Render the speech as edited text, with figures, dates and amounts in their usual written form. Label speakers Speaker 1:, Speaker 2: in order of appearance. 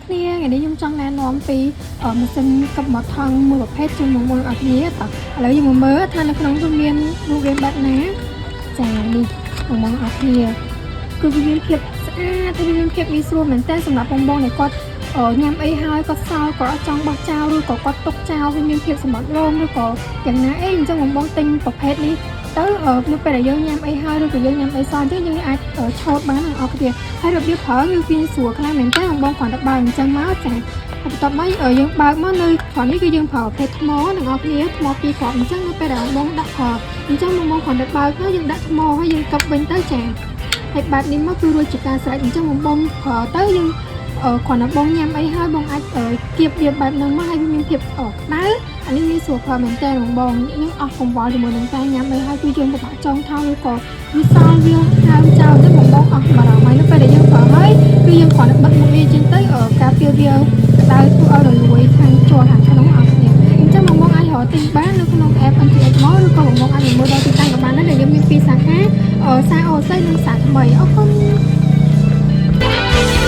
Speaker 1: គ្នាថ្ងៃនេះខ្ញុំចង់ណែនាំពីម៉ាស៊ីនកឹបមកថង់មួយប្រភេទជូនបងប្អូនអរគ្នាតោះឥឡូវយើងមកមើលថានៅក្នុងវាមានរូបរាងបែបណាចានេះបងប្អូនអរគ្នាគឺវាមានភាពស្អាតហើយវាមានភាពងាយស្រួលមែនតើសម្រាប់បងប្អូនដែលគាត់ញ៉ាំអីហើយគាត់សល់គាត់អត់ចង់បោះចោលឬក៏គាត់ទុកចោលវាមានភាពសម្បត្តិរោមឬក៏យ៉ាងណាអីអញ្ចឹងបងបងទិញប្រភេទនេះទៅនៅពេលដែលយើងញ៉ាំអីហើយឬក៏យើងញ៉ាំអីសល់អញ្ចឹងយើងអាចឆូតបានទាំងអស់គ្នាហើយរបៀបប្រើគឺវាស្រួលខ្លាំងមែនតើបងបងគ្រាន់តែបើកអញ្ចឹងមកចាហើយបន្ទាប់មកយើងបើកមកនៅគ្រាន់នេះគឺយើងប្រើប្រភេទថ្មទាំងអស់គ្នាថ្មពីរគ្រាប់អញ្ចឹងនៅពេលដែលបងដាក់ប្រើអញ្ចឹងបងបងគ្រាន់តែបើកទៅយើងដាក់ថ្មហើយយើងកឹបវិញទៅចាហើយបែបនេះមកគឺរួចជាការស្រេចអញ្ចឹងបងបងប្រើទៅយើងគ្រាន់តែបងញ៉ាំអីហើយបងអាចគៀបវាបែបហ្នឹងមកហើយវាមានភាពក្តៅអានេះងាយស្រួលប្រើមែនតើបងបងយើងអស់កង្វល់ជាមួយនឹងការញ៉ាំអីហើយគឺយើងពិបាកចងថោឬក៏វាសល់វាហើមចោលទៅបងបងអស់បារម្ភហើយនៅពេលដែលយើងប្រើហើយគឺយើងគ្រាន់តែបិទមុខវាចេញទៅការពារវាក្តៅធ្វើឲ្យរលួយខាងជាប់ខាងក្នុងអស់គ្នាអញ្ចឹងបងបងអាចរកទិញបាននៅក្នុង app NTX Mall ឬក៏បងបងអាចមកមើលដល់ទីតាំងក៏បានដែរដែលយើងមានពីរសាខាសាអូស័យនិងសាថ្មីអរគុណ។